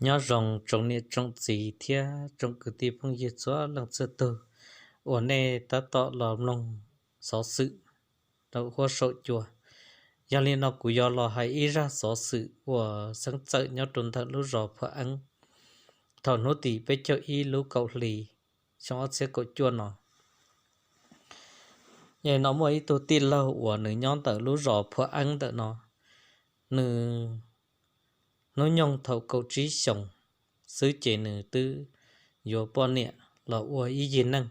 Nyob zoo tsoom niam tsoom txiv thiab tsoom kwv tij phooj ywg txhua leej txhua tug uas nej tab tom los mloog xov xwm rau huab saum cua. Yog li no kuv yuav los hais ib zaj xov xwm uas xeeb txawm nyob rau ntawm lub zos Phuam Eeb thaum hnub tim peb caug ib lub kaum hli xyoo ob txhiab kaum cuaj no. Yog li no muaj ib tug tij laug uas nws nyob ntawm lub zos Phuam Eeb ntawm no, nws hnub nyoog thaum kaum tsib xyoos xwb ces nws twb yuav poj niam los ua ib yig neej.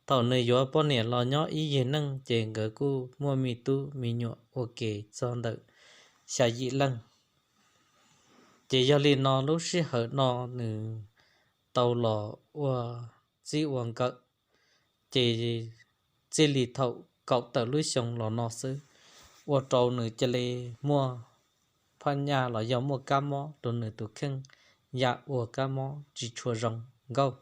Thaum nws yuav poj niam los nyob ib yig neej ces nkawd kuj muaj me tub me nyuam ua ke txog ntawm xya yim leej. Ces yog li no lub sij hawm no nws tau los ua txij ua nkawm, ces txij li thaum kaum tawm lub xyoo los no xwb, ua rau nws cia li muaj phaj nyaj los yog muaj kab mob rau nws tus kheej, yam ua kab mob tsis tshua zoo nkauj.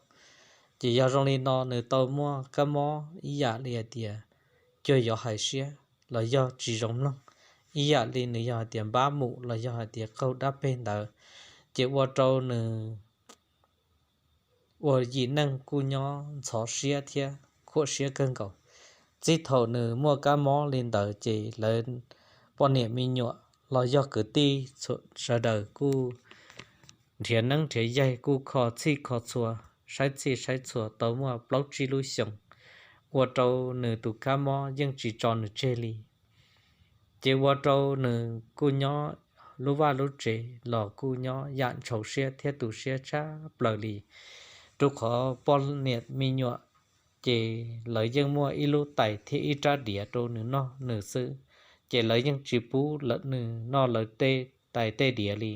Ces yog zoo li no nws tau muaj kab mob ib yam li hais tias cuag yuav hais siab los yog tsis zoo mloog, ib yam li nws yog hais tias npab mus los yog hais tias qaug dab peg ntawd, ces ua rau nws ua yim neej kuj nyob ntxhov siab thiab khuam siab kawg nkaus. Txij thaum nws muaj kab mob li ntawd ces lawv poj niam me nyuam los yog kwv tij sawv daws kuj nrhiav neeb nrhiav yaig kuj kho txhij kho txhua, saib txhij saib txhua tau muaj plaub tsib lub xyoos, ua rau nws tus kab mob yeej tsis tso nws tseg li. Ces ua rau nws kuj nyob lub vaj lub tsev los kuj nyob yam ntshau siab thiab tu siab tshaj plaws li, rau qhov poj niam me nyuam ces lawv yeej muaj ib lub tais thiab ib rab diav rau nws noj nws xwb, ces lawv yeej tsis pub nws noj lawv tej tais tej diav li.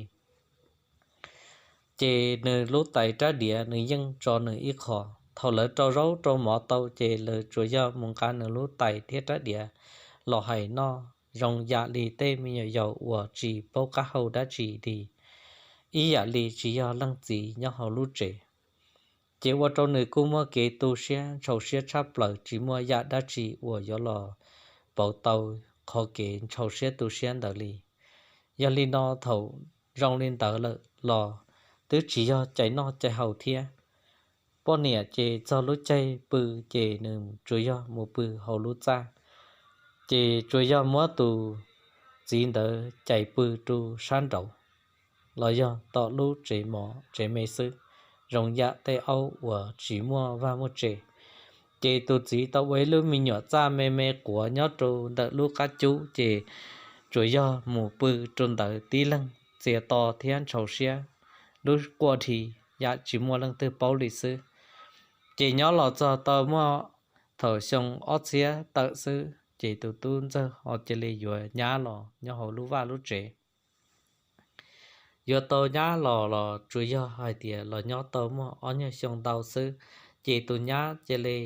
Ces nws lub tais rab diav nws yeej tso nws ib qho. Thaum lawv rau zaub rau mov tau ces lawv tsuas yog mus nqa nws lub tais thiab rab diav los hais noj zoo yam li tej me nyuam yaus uas tsis paub qab hau dab tsi li, ib yam li tsis yog leej txiv nyob hauv lub tsev. Ces ua rau nws kuj muaj kev tu siab ntshau siab tshaj plaws, tsis muaj yam dab tsi uas yuav los pauv tau qhov kev ntshau siab tu siab ntawd li. Yog li no thaum zoo li ntawd lawm los twb tsis yog cais noj cais haus thiab. Poj niam ces txog lub caij pw ces nws tsuas yog mus pw hauv lub txaj, ces tsuas yog muab tus txiv ntawd cais pw rau sab nraud los yog tom lub tsev mov tsev me xwb, zoo yam tej aub uas tsis muaj vaj muaj tsev. Ces tus txiv tau ua ib lub me nyuam txaj me me quav nyob rau ntawm lub qab cub, ces tsuas yog mus pw rau ntawd tib leeg txias to thiab ntshau siab lub quaj dhi yam tsis muaj leej twg paub li xwb. Ces nyob los txog tau muaj thaum xyoo ob txhiab tawm xwb ces tus tub ntxawg ho cia li yuav nyab los nyob hauv lub vaj lub tsev. Yuav tau nyab los los tsuas yog hais tias los nyob tau muaj ob nyuag xyoo ntau xwb, ces tus nyab cia li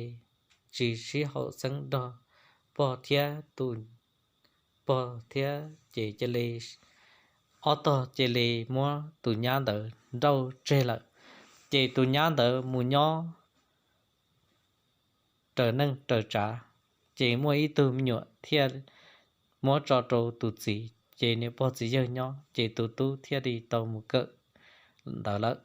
tsis sib haum xeeb nrog pog thiab tus pog thiab ces cia li ob tog cia li muab tus nyab ntawd nrauj tseg lawm. Ces tus nyab ntawd mus nyob raws neej raws tsav, ces muaj ib tug me nyuam thiaj muab tso rau tus txiv, ces niam pog txiv yawg nyob, ces tus tub thiaj li tau mus kawm ntawv lawm.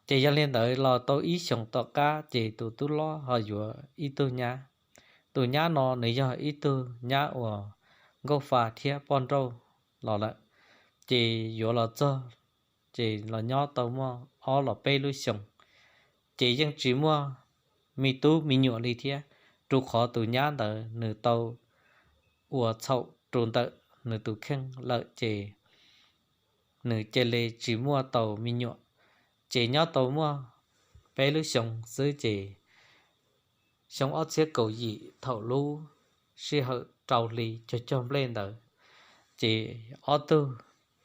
Ces yog li ntawd los tau ib xyoos tom qab ces tus tub hlob ho yuav ib tug nyab. Tus nyab no nws yog ib tug nyab uas nkauj fa thiab poj nrauj los lawm. Ces yuav los txog, ces los nyob tau muaj ob los peb lub xyoos, ces yeej tsis muaj me tub me nyuam li thiab, rau qhov tus nyab ntawd nws tau ua txhaum rau ntawm nws tus kheej lawm ces nws cia li tsis muaj tau me nyuam. Ces nyob tau muaj peb lub xyoos xwb ces xyoo ob txhiab kaum yim thaum lub sij hawm rau hli cog cog nplej ntawd, ces ob tug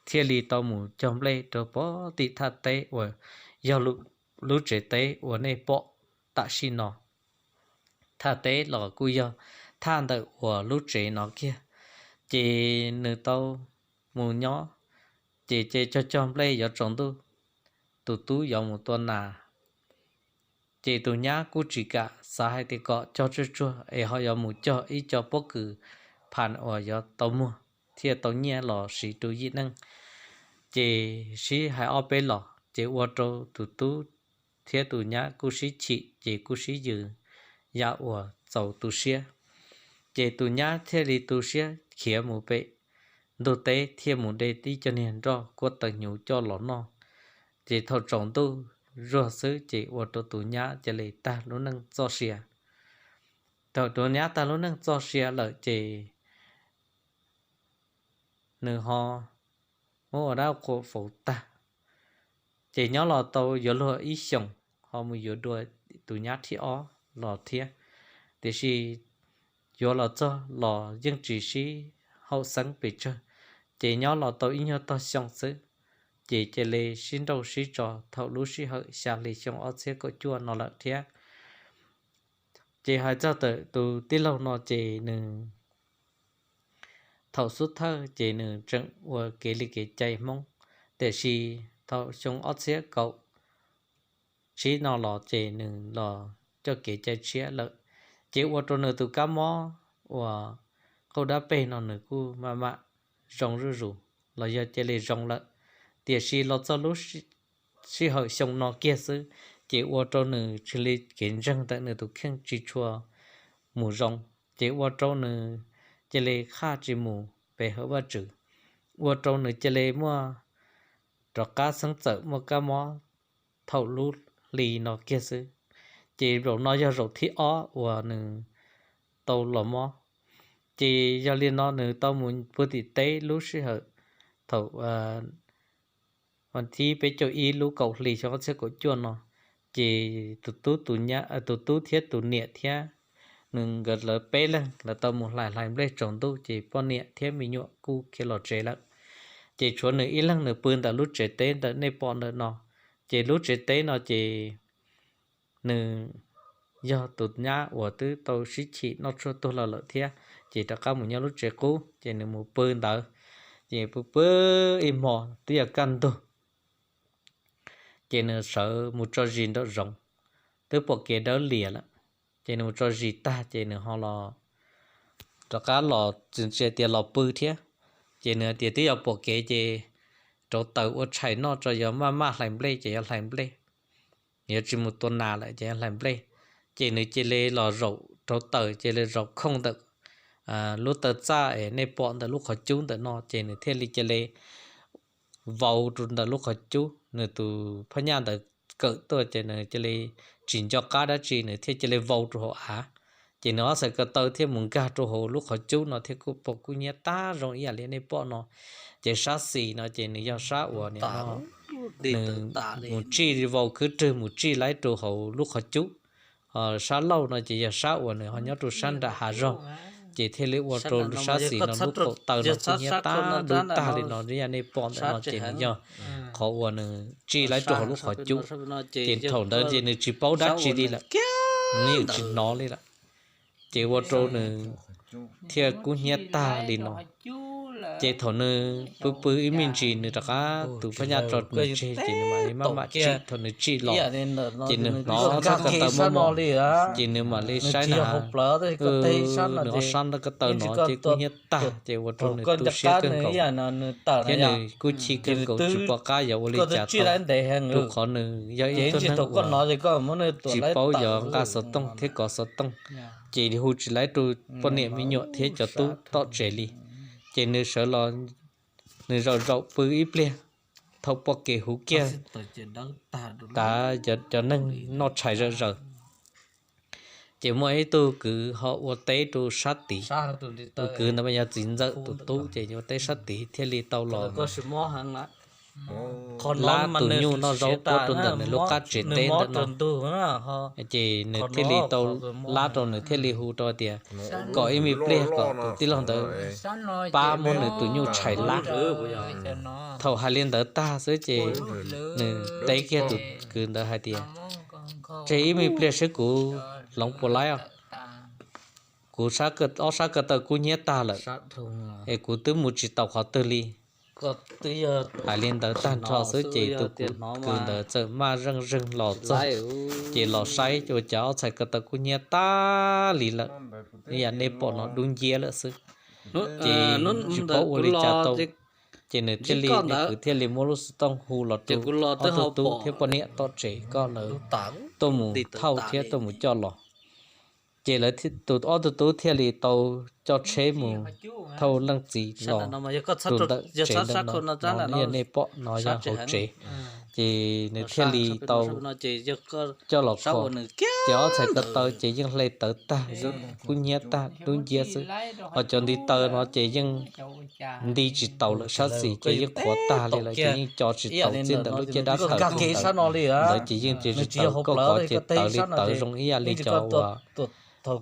thiaj li tau mus cog nplej rau pem tim thaj teb uas yog lub tsev teb uas nej pom tam sim no. Thaj teb los kuj yog thaj ntawm uas lub tsev no kiag, ces nws tau mus nyob, ces ces cog cog nplej yuav tsaus ntuj, tus tub yuav mus tua nas, ces tus nyab kuj tsis kam, xav hais tias kom cog tsuag tsuag es ho yuav mus cog ib co pob kws phas uas yuav tau muag thiaj tau nyiaj los siv rau yim neej. Ces sib hais ob peb los ces ua rau tus tub thiab tus nyab kuj sib chim ces kuj sib yws ya uas txaus tu siab. Ces tus nyab thiaj li tu siab khiav mus pem ntug teb thiaj mus de tib co niag nroj kuab taws hnyuv coj los noj. Ces thaum tsaus ntuj zuag xwb ces ua rau tus nyab cia li tag lub neej txoj sia. Thaum tus nyab tag lub neej txoj sia lawm ces nws ho muab ua dab qhuas faus tag. Ces nyob los tau yuav luag ib xyoos ho mus yuav dua tus nyab thib ob los thiab, tiam sis yuav los txog los yeej tsis sib haum xeeb pes tsawg. Ces nyob los tau ib nyuag tog xyoo xwb, ces cia li sib nrauj sib tso thaum lub sij hawm xya hli xyoo ob txhiab kaum cuaj no lawm thiab. Ces hais txog ntawm tus tij laug no ces nws thaum xub thawj ces nws tseem ua kev li kev cai Hmoob, tiam sis thaum xyoo ob txhiab kaum tsib no los ces nws los coj kev cai tshiab lawm, ces ua rau nws tus kab mob uas qauj dab peg no nws kuj maj mam zoo zuj zus los yog cia li zoo lawm. Tiam sis los txog lub sij hawm xyoo no kiag xwb, ces ua rau nws tsis li kev ntseeg ntawm nws tus kheej tsis tshua mus zoo, ces ua rau nws cia li qhaj tsis mus pe hawm Vajtswv, ua rau nws cia li muaj rov qab xeeb txawm muaj kab mob thaum lub hli no kiag xwb. Ces zaum no yog zaum thib ob uas nws tau los mob. Ces yog li no nws tau mus pw tim teb lub sij hawm thaum vas thib peb caug ib lub kaum hli xyoo ob txhiab kaum cuaj no, ces tus tub thiab tus niam thiab nws nkawd lawv peb leeg lawv tau mus hlais hlais nplej tsaus ntuj ces poj niam thiab me nyuam kuj khiav los tsev lawm. Ces tshuav nws ib leeg nws pw ntawm lub tsev teb ntawm nej pom ntawm no. Ces lub tsev teb no ces nws yog tus nyab uas twb tau sib chim noj tshuaj tuag los lawm thiab, ces rov qab mus nyob lub tsev qub ces nws mus pw ntawd. Ces pw pw ib hmo twb yog kaj ntug, ces nws sawv mus tso zis nraum zoov, twb pom kev dawb lias lawm. Ces nws mus tso zis tag ces nws ho los rov qab los txwv ntsia tias los pw thiab. Ces nws hais tias twb yog pom kev ces rauv taws ua tshais noj tso, yog maj maj hlais nplej ces yog hlais nplej, yuav tsis mus tua nas lawm ces yog hlais nplej. Ces nws cia li los zaum rauv taws cia li zaum khooj ntawm lub taw txaj es nej pom ntawm lub qhov cub ntawm no, ces nws thiaj li cia li vau rau ntawm lub qhov cub. Nws tus phab nyaj ntawd kawm tuaj ces nws cia li tsis nco qab dab tsi, nws thiaj cia li vau rau hauv av. Ces nws ob txhais ko taw thiaj mus nkag rau hauv lub qhov cub no thiab kuj pom kub hnyiab tag zoo ib yam li nej pom no. Ces sab xis no ces nws yog sab uas nws mus tsij vau khwb rwg mus tsij laib rau hauv lub qhov cub. Ho sab laug no ces yog sab uas nws ho nyob rau sab nram hav zog, ces thiaj li ua rau sab xis no lub kaum taw no kub hnyiab tag dub tag li no ib yam nej pom ntawm no ces nws yog qhov uas nws tsij laib rau hauv lub qhov cub. Ces thaum ntawd ces nws tsis paub dab tsi li lawm, nws yeej tsis hnov li lawm. Ces ua rau nws thiaj kub hnyiab tag li no. Ces thaum nws pw pw ib me ntsis nws rov qab tus phab nyaj tso nws tseg ces nws mam li maj mam tsij. Thaum nws tsij los ces nws hnov txoj ko taw mob mob, ces nws mam li saib na, nws ob sab ko taw no ces kub hnyiab tag ces ua rau nws tu siab kawg nkaus thiab nws kuj chim kawg nkaus tsis pom qab yuav ua li cas tau, rau qhov nws yog ib tug neeg uas tsis paub yuav nqa xov tooj thiab kov xov tooj, ces hu tsis laib rau poj niam me nyuam thiab cov tub tom tsev li. Ces nws sawv los, nws zaum zaum pw ib pliag, thaum pom kev huv kiag tav cov neeg noj tshais zom zaws, ces muaj ib tug kwv ho ua teb rau sab tid. Tus kwv ntawd mas yog txiv ntxawm tus tub ces ua teb sab tid thiaj li tau los lab tus nyuj noj zaub puab rau ntawm nws lub qab tsev teb ntawm no. Ces nws thiaj li tau lab rau, nws thiaj li hu rau tias kom ib me pliag kom tus tij laug ntawd pab muab nws tus nyuj tshais lab. Thaum hais li ntawd tag xwb ces nws teb kiag tus kwv ntawd hais tias, tseg ib me pliag seb kuv hloov puas laib os. Kuv ob sab ko taw kub hnyiab tag lawm es kuv twb mus tsis tau qhov twg li. Hais li ntawd tag nrho xwb ces tus kwv ntawd txawm maj zeej zeeg los txog, ces los saib ua cas ob txhais ko taw kub hnyiab tag li lawm, ib yam nej pom no dub nciab lawm xwb. Ces tsis paub ua li cas tau, Ces nws thiaj li, nws kwv thiaj li muab lub xov tooj hu los rau ob tug tub thiab poj niam tom tsev kom lawv tuaj mus thauj thiab tuaj mus coj los. Ces lawv, tus ob tug tub thiaj li tau coj tsheb mus thauj leej txiv los tus ntawm tsev ntawm no, yog nej pom no yog hauv tsev. Ces nws thiaj li tau coj los kho, ces ob txhais ko taw ces yeej hle tawv tag, kub hnyiab tag dub nciab xwb. Ho cov ntiv taw no ces yeej nti tsis taus lawm, sab xis ces yeej qhuav tag li lawm, ces yeej co tsis taus txij ntawm lub caj dab taws ntawd. Ces yeej tsis taus, koj kov ces tawv li tawv zoo ib yam li cov uas tawv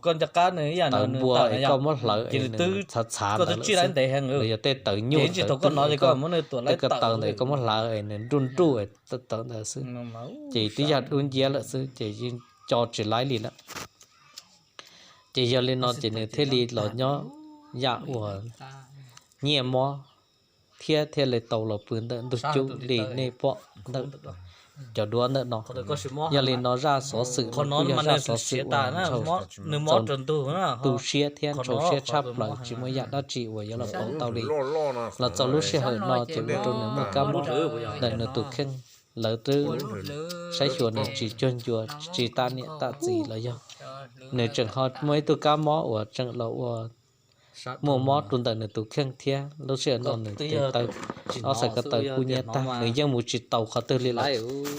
npua es koj muab hlawv es nws txhav txhav ntawd lawm xwb. Los yog tej tawv nyuj, tawv twb, tej ko taw ntawd koj muab hlawv es nws nruj nruj tawv ntawd xwb. Ces twb yog dub nciab lawm xwb ces yeej co tsis laib li lawm. Ces yog li no ces nws thiaj li los nyob yam uas nyiaj mob thiab thiaj li tau los pw ntawm ntug cub li nej pom ntawm cov duab ntawm no. Yog li no zaj xov xwm no kuj yog zaj xov xwm uas txaus tu siab thiab ntxhov siab tshaj plaws, tsis muaj yam dab tsi uas yuav los pauv tau li. Los txog lub sij hawm no ces ua rau nws muaj kab mob ntawm nws tus kheej, lawv twb saib xyuas nws tsis cuag ncua, tsis tam niam tam txiv los yog nws tseem ho muaj ib tug kab mob uas tseem los ua muaj mob rau ntawm nws tus kheej thiab. Lub sij hawm no nws tes taw, ob txhais ko taw kub hnyiab tag, nws yeej mus tsis taus qhov twg li lawm.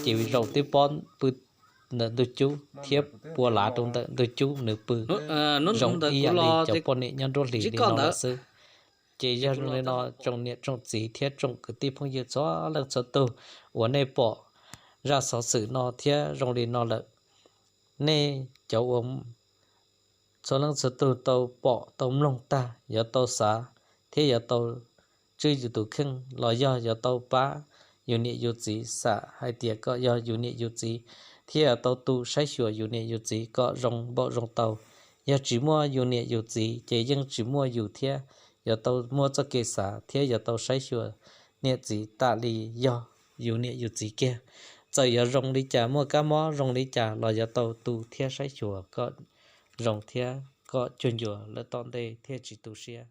Ces zaum tib pob pw ntawm ntug cub thiab pua lav rau ntawm ntug cub nws pw zoo ib yam li cov poj niam nyob nruab hlis li no lawm xwb. Ces yog li no tsoom niam tsoom txiv thiab tsoom kwv tij phooj ywg txhua leej txhua tug uas nej pom zaj xov xwm no thiab zoo li no lawm, nej cov uas txhua leej txhua tug tau pom tau mloog tag yuav tau xav thiab yuav tau tswj yus tus kheej los yog yuav tau pab yus niam yus txiv xam hais tias kom yog yus niam yus txiv, thiab yuav tau tu saib xyuas yus niam yus txiv kom zoo npaum zoo tau. Yog tsis muaj yus niam yus txiv ces yeej tsis muaj yus thiab, yuav tau muaj txoj kev xav thiab yuav tau saib xyuas niam txiv tam li yog yus niam yus txiv kiag. Txawm yuav zoo li cas, muaj kab mob zoo li cas los yuav tau tu thiab saib xyuas kom zoo thiab kom cuag ncua lawm tom ntej thiaj tsis tu siab.